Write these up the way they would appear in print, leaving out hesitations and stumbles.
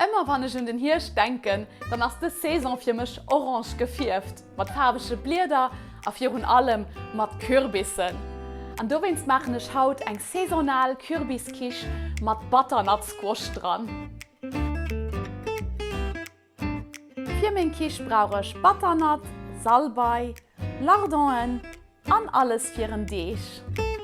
Ëmmer wann ech un den Hierscht denken, dann ass dës Saison fir mech orange gefierft, mat faarwege Blieder a virun allem mat Kürbissen. An dowéinst maachen ech haut eng saisonal Kürbisquiche mat Butternut Squash dran. Fir meng Quiche brauch ech Butternut, Salbei, Lardonen an alles fir en Deeg.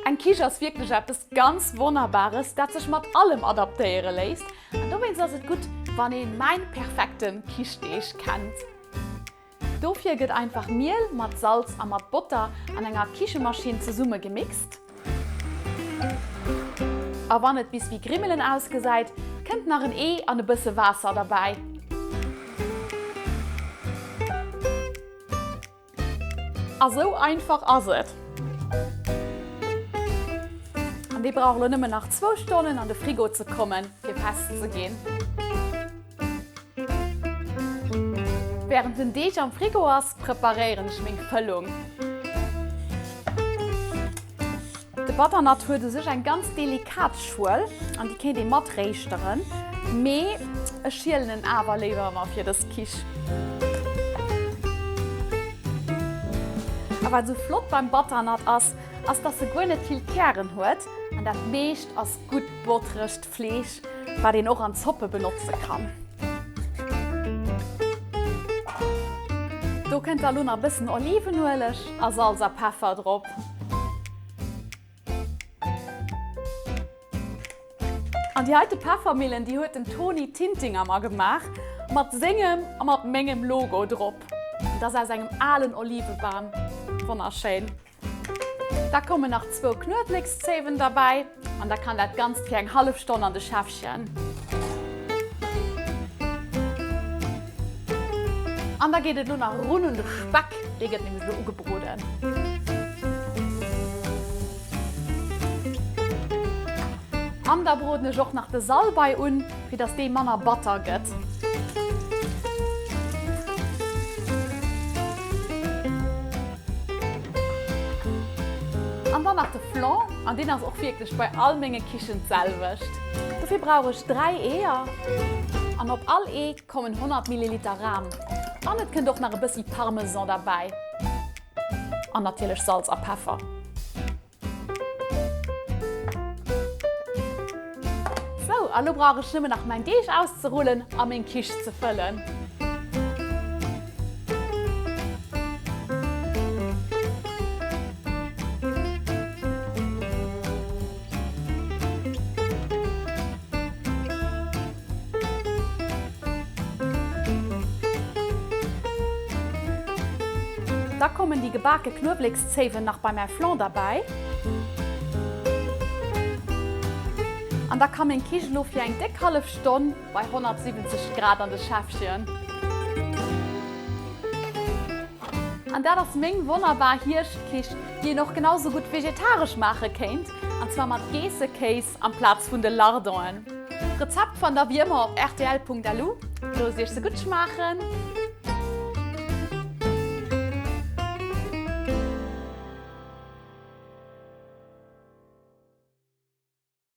Eng Quiche ass wierklech eppes ganz Wonnerbares, dat sech mat allem adaptéiere léisst an dowéinst ass et gutt, wann ee mäin perfekte Quiche-Deeg kennt. Dofir gëtt einfach Miel mat Salz a mat Botter an enger Kichemaschinn zesumme gemixt. A wann et bis wéi Grimmelen ausgesäit, kënnt nach en Ee an e bësse Waasser derbäi. A sou einfach ass et. An dee brauch elo nëmmen nach zwou Stonnen an de Frigo ze kommen, fir fest ze ginn. Wärend den Deeg am Frigo ass, preparéieren ech meng Fëllung. De Butternut huet u sech eng ganz delikat Schuel an déi kéint ee mat réischteren, mee ech schielen en awer léiwer ëmmer fir dës Quiche. A wat esou flott beim Butternut ass, ass dass e guer net vill Kären huet an dat meescht ass gutt botteregt Fleesch, wat een och an Zoppe benotze kann. Do kënnt da lo nach e bëssen Olivenueleg a Salz a Peffer drop. An déi heite Peffermillen, déi huet den Tony Tintinger mer gemaach, mat sengem a mat mengem Logo drop. Dat ass aus engem alen Olivebam. Wonnerschéin. Da kommen nach zwou Knuewlékszéiwen derbäi an da kann dat Ganzt fir eng hallef Stonn an de Schäffchen. An da geet et elo nach erun un de Speck, dee gëtt nämlech elo ugebroden. An da broden ech och nach de Salbei un, fir dass dee manner batter gëtt. An dann nach de Flan, an deen ass och wierklech bei all menge Quichen d'selwecht. Dofir brauch ech 3 Eeër an op all Ee kommen 100 Milliliter Ram an et kënnt och nach e bëssi Parmesan derbäi an natierlech Salz a Peffer. Sou, a lo brauch ech nëmmen nach mäin Deeg auszerullen a meng Quiche ze fëllen. Da kommen déi gebake Knuewlekszéiwen nach bei mäi Flan derbäi. An da ka meng Quiche elo fir eng déck hallef Stonn bei 170 Grad an de Schäffchen. An dat ass meng wonnerbar Hierschtquiche, déi een och genau sou gutt vegetaresch maache kéint, an zwar mat Geessekéis amplaz vun de Lardonen. D'Rezept fannt der wéi ëmmer op rtl.lu. Loosst iech se gutt schmaachen!